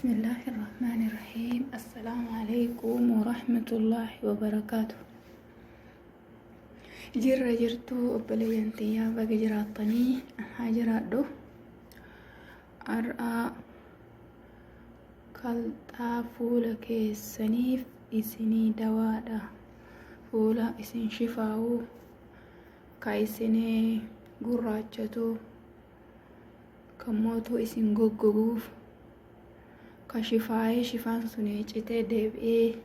Bismillahi Rahmaani Rahiim. Assalaamu alaikum warahmatullahi wabarakaatu. Jirra jirtuu obboleeyyan tiyyaa baga jiraattanii haa jiraadhu. Har'a kalxaa fuula keessaniif isinii dawaadha. Fuula isin shifaa'u ka isinii gurraachatu kan mootuu isin goggoguuf ka shifaa'ee shifaan sun citee deebi'ee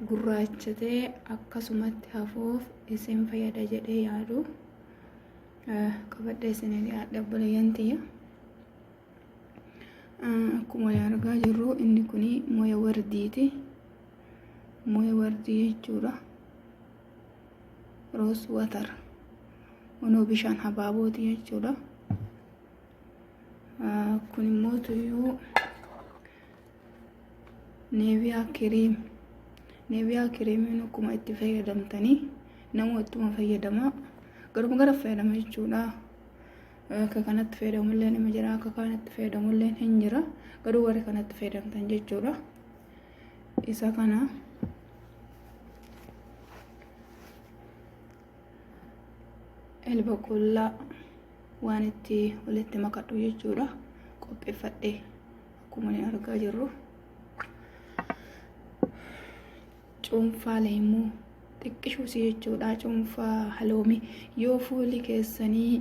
gurraachatee akkasumatti hafuuf isin fayyada jedhee yaadu qabadhee isin dhiyaadhe obboleeyyan tiyya. Akkuma argaa jirru inni kun moya wardiiti. Moya wardii jechuudha. Roos water. Kunoo bishaan habaabooti jechuudha. Kun immoo tuyyuu neeviyaa kiriim. Neeviyaa kiriimiin akkuma itti fayyadamtanii nama ittuma fayyadama. Garuma gara fayyadama jechuudha. Akka kanatti fayyadamullee nama jira, akka kanatti fayyadamullee hin jira. Garuu warri kanatti fayyadamtan jechuudha. Isa kana elba qullaa waan itti walitti makadhu jechuudha qopheeffadhe akkuma ni argaa jirru cuunfaa leemuu xiqqishuusi jechuudha cuunfaa haloomii yoo fuulli keessanii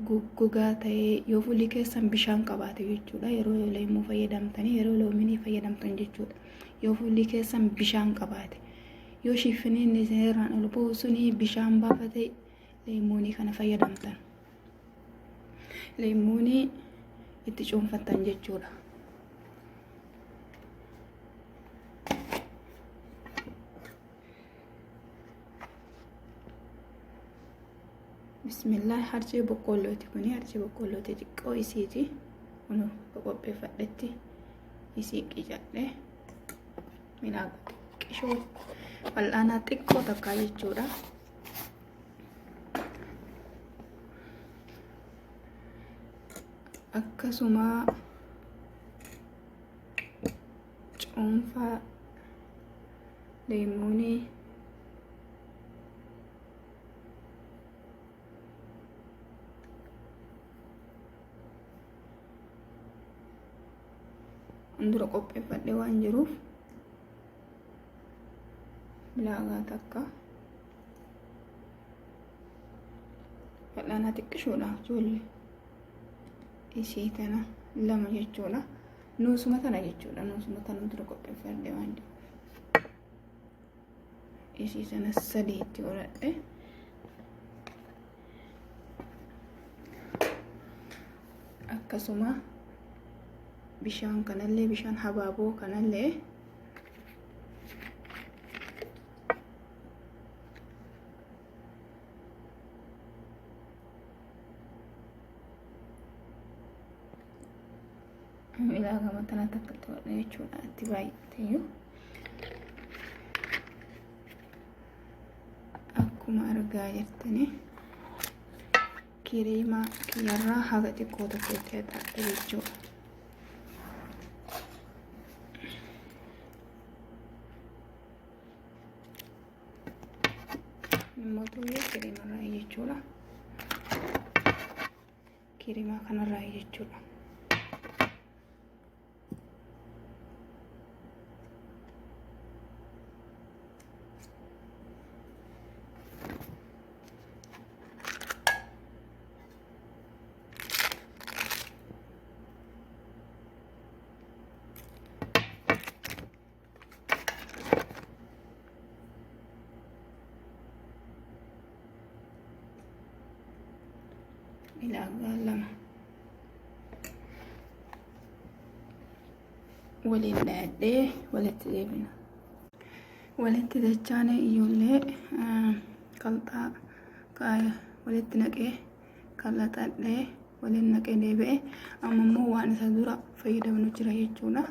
goggogaa ta'ee yoo fuulli keessan bishaan qabaate jechuudha yeroo leemuu fayyadamtanii yeroo loominii fayyadamtan jechuudha yoo fuulli keessan bishaan qabaate Yoo shiffiniin isin irraan ol ba'u suni bishaan baafate leemmoonii kana fayyadamtan. Leemmoonii itti cuunfattan jechuudha. Bismillah harcee boqqoollooti kuni harcee boqqoollooti xiqqoo isiiti. Kun qopheeffadhetti isii qicadhe. Midhaan xiqqishoo wal'aanaa xiqqoo takkaa jechuudha. Akkasuma cuunfaa leemuunii dura qopheeffadhe waan jiruuf bilaagaa takka fal'aanaa xiqqishuudha ijoollee isii tana lama jechuudha nuusuma tana jechuudha nuusuma tana dura qopheeffadhe waan jiruuf isii tana sadii itti godhadhe. Akkasuma bishaan kanallee bishaan habaaboo kanallee ilaagama tana takka godha jechuudha itti baay'ateeyyuu. Akkuma argaa jirtani kiriima kiyyarraa haga xiqqoo tokko itti haxaadha jechuudha. Immoo tuyyuu kiriimarraa jechuudha. Kiriimaa kanarraa jechuudha. Ilaagaa lama waliin dhahadhee walitti deebina. Walitti dachaane ijoollee kalxaa walitti naqee kalaxadhee waliin naqee deebi'e amma immoo waan isa dura fayyadamnu jira jechuudha.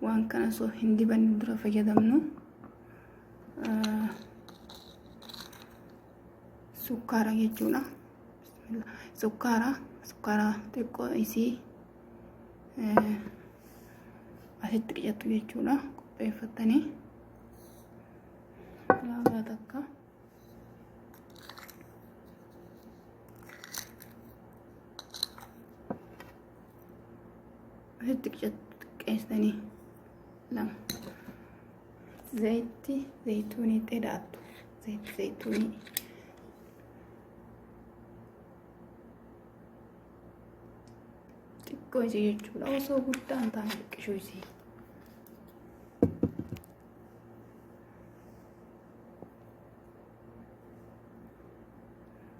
Waan kana osoo hin dibanne dura fayyadamnu sukkaara jechuudha. Sukkaara sukkaara xiqqoo isii Asitti qicattu jechuudha qopheeffattanii. Laagaa takka. Asitti qicattu xiqqeessitanii lama. Zayitii zayituunii xedaattu. Zayitii zayituunii. Xiqqoo isii jechuudha. Osoo guddaa hin taane xiqqishuu isii.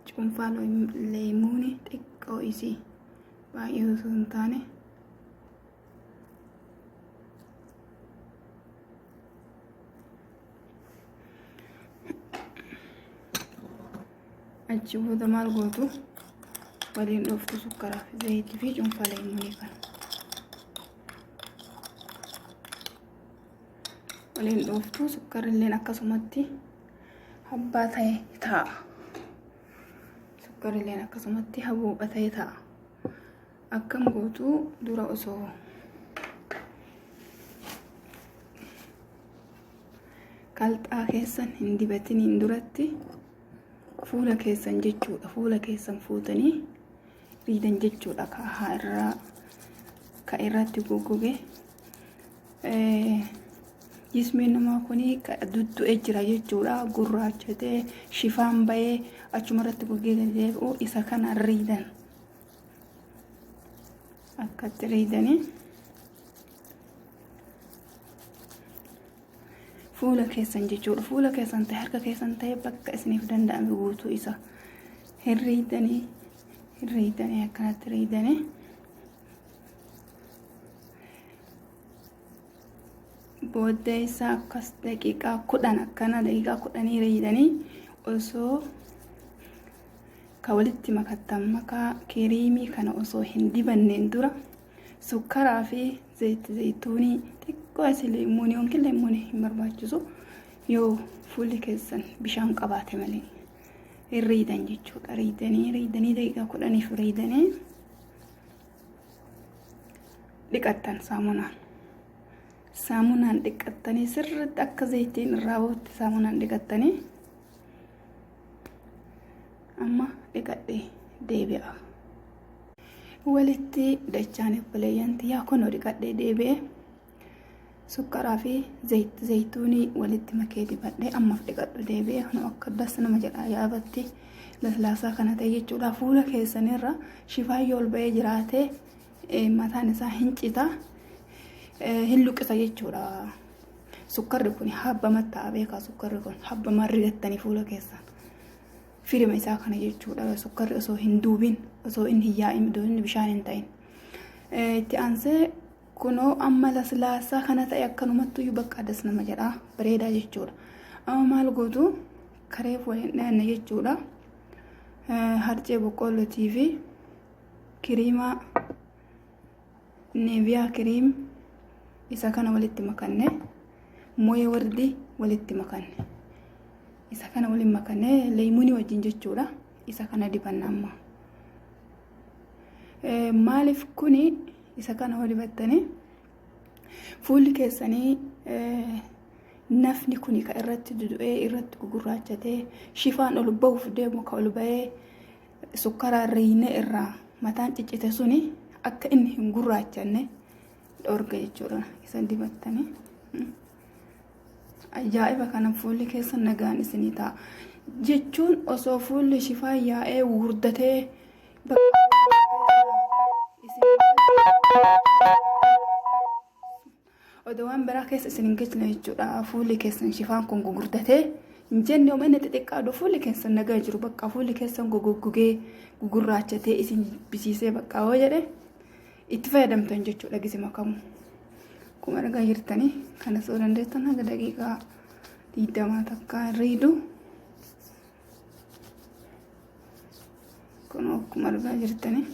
Cuunfaa leemuuni xiqqoo isii baay'ee osoo hin taane. Achi booda maal gootu? Waliin dhooftu sukkaraa fi zayitii fi cuunfaa leemunii kana. Waliin dhooftu sukkarrilleen akkasumatti habbaa ta'e ta'a. Sukkarrilleen akkasumatti habuupha ta'e ta'a. Akkam gootu dura osoo kalxaa keessan hin dibatiniin duratti fuula keessan jechuudha. Fuula keessan fuutanii riidan jechuudha. Ka irraa ka irratti goggoge jismiin namaa kun duddu'ee jira jechuudha. Gurraachatee shifaan bahee achuma irratti gogee gadi deebi'u isa kana riidan. Akkatti riidanii fuula keessan jechuudha. Fuula keessan ta'e harka keessan ta'e bakka isiniif danda'ame guutuu isa hin riidanii hin riidanii akkanatti riidanii. Booddee isaa akkas daqiiqaa 10 akkana daqiiqaa 10 riidanii osoo ka walitti makattan makaa kiriimii kana osoo hin dibanneen dura sukkaraa fi zayitii zayituunii xiqqoo asii leemuunii yookiin leemuunii hin barbaachisu yoo fuulli keessan bishaan qabaate malee hin riidan jechuudha. Riidanii riidanii daqiiqaa 10f riidanii dhiqattan saamunaan. Saamunaan dhiqattanii sirriitti akka zayitiin irraa bahutti saamunaan dhiqattanii amma dhiqadhee deebi'a. Walitti dachaan obboleeyyan tiyyaa kunoo dhiqadhee deebi'e. Sukkaraa fi zayituunii walitti makee dibadhee ammaaf dhiqadhu deebi'e. Kunoo akka das nama jedha ajaa'ibatti laslaasaa kana ta'e jechuudha. Fuula keessanirra shifaan yoo ol ba'ee jiraate mataan isaa hin cita hin luqqisa jechuudha. Sukkarri kun habbama ta'a beekaa sukkarri kun habbama rigattanii fuula keessan. Firima isaa kana jechuudha. Sukkarri osoo hin duubin osoo inni hin yaa'in osoo inni bishaan hin ta'in. Itti aansee kunoo amma laslaasaa kana ta'e akkanumattu iyyuu bakka adas nama jedha bareedaa jechuudha. Amma maal gootu kareef waliin dhayanne jechuudha. Harcee boqqoollotii fi kiriimaa neeviyaa kiriim isa kana walitti makanne mo'ee wardi walitti makanne isa kana waliin makanne leemunii wajjin jechuudha. Isa kana dibanna amma. Maaliif kuni isa kana hoo dibattanii fuulli keessanii nafni kuni ka irratti dudu'ee irratti gugurraachatee shifaan ol bahuuf deemu ka ol bahee sukkaraa riine irraa mataan ciccite suni akka inni hin gurraachanne dhorga jechuudha isa dibattanii. Ajaa'iba kana fuulli keessan nagaan isinii ta'a. Jechuun osoo fuulli shifaa yaa'ee gurdatee odoo waan biraa keessa isin hin galchine jechuudha. Fuulli keessan shifaan kun gugurdatee hin jenne oma inni xixiqqaadhu fuulli keessan nagaa jiru bakka fuulli keessan gogoggogee gugurraachatee isin jibbisiisee bakka hoo jedhe itti fayyadamtan jechuudha gise makamu. Akkuma argaa jirtanii kana soo dandeessan haga daqiiqaa 20 takka riidu. Kun akkuma argaa jirtanii.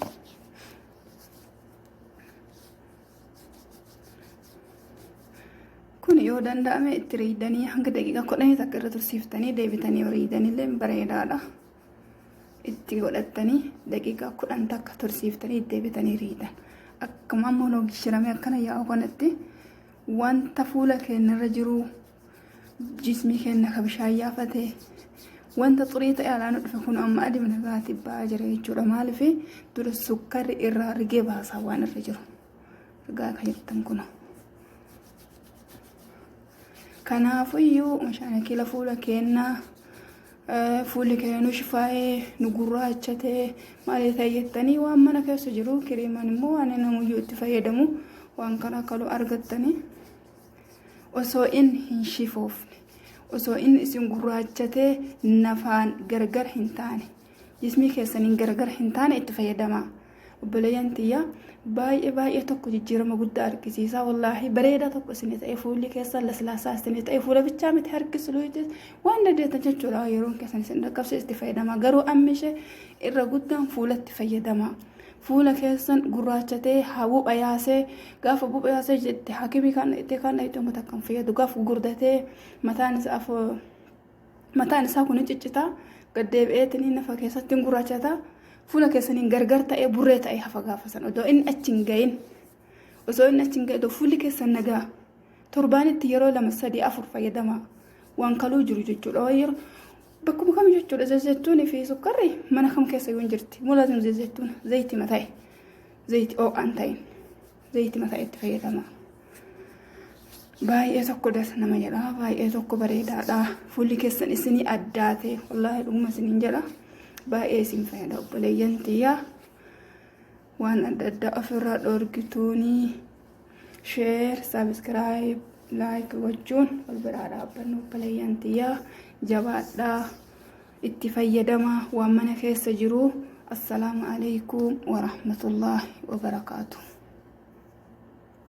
Kun yoo danda'ame itti riidanii hanga daqiiqaa 10 takka irra tursiiftanii deebitanii riidanillee bareedaadha. Itti godhattanii daqiiqaa 10 takka tursiiftanii deebitanii riidan. Akkuma amma onoo gishirame akkana yaa'u kanatti Wanta fuula keenyarra jiru, jismii keenya ka bishaan yaafate, wanta xurii ta'e alaa nu dhufe kun amma adii nagaatti ba'aa jira jechuudha. Maaliif dura sukkarri irraa rigee baasaa waan irra jiru. Argaa kan jirtan kun. Kanaafuyyuu mashaanakila fuula keenyaa, fuulli keenya nu shifaa'ee, nu gurraachatee, maal ta'e jettanii, waan mana keessa jiru, kiriimaan immoo waan namuyyuu itti fayyadamu, waan kana akka argattanii, osoo inni hin shifoofne, osoo inni isin gurraachatee nafaan gargar hin taane, jismii keessaniin gargar hin taane itti fayyadamaa. Obboleeyyan tiyya, baay'ee baay'ee tokko jijjiirama guddaa argisiisa. Wallaahi bareedaa tokko isin ta'e, fuulli keessan laslaasaa isin ta'e, fuula bichaa miti, harkis, luutis, waan dandeettan jechuudha. Yeroon keessan isin dhaqqabse itti fayyadama. Garuu amma ishee irra guddaan fuulatti fayyadama. Fuula keessan gurraachatee haa bupha yaasee, gaafa bupha yaasee jette hakimii kan itti kan itti uummata kan fayyadu, gaafa gurdatee mataan isaa kun ciccitaa gaddeebi'eetiin nafa keessatti gurraachataa, fuula keessaniin gargar ta'ee burree ta'ee hafa. Gaafa san odoo inni achi hin gahin, osoo inni achi hin gahin, odoo fuulli keessan nagaa, torbaanitti yeroo lama, sadii, afur fayyadama. Waan kaluu jiru jechuudha. Yeroo bakkuma kam jechuudha, zayituunii fi sukkarri mana kam keessa yoo hin jirti. Mul'atu zayituun zayitii mataa, zayitii ho'aan ta'in, zayitii mataa itti fayyadama. Baay'ee tokko das nama jedha, baay'ee tokko bareedaadha. Fuulli keessan isinii addaate, wallaahi dhuguma isiniin jedha. Baay'ee isin fayyada, obboleeyyan tiyyaa. Waan adda addaa ofirraa dhoorgituuni share, subscribe, like gochuun wal biraa dhaabbannu. Obboleeyyan tiyyaa, jabaadhaa, itti fayyadama waan mana keessa jiru. Assalaamu alaikum warahmatullaahi wabarakaatu.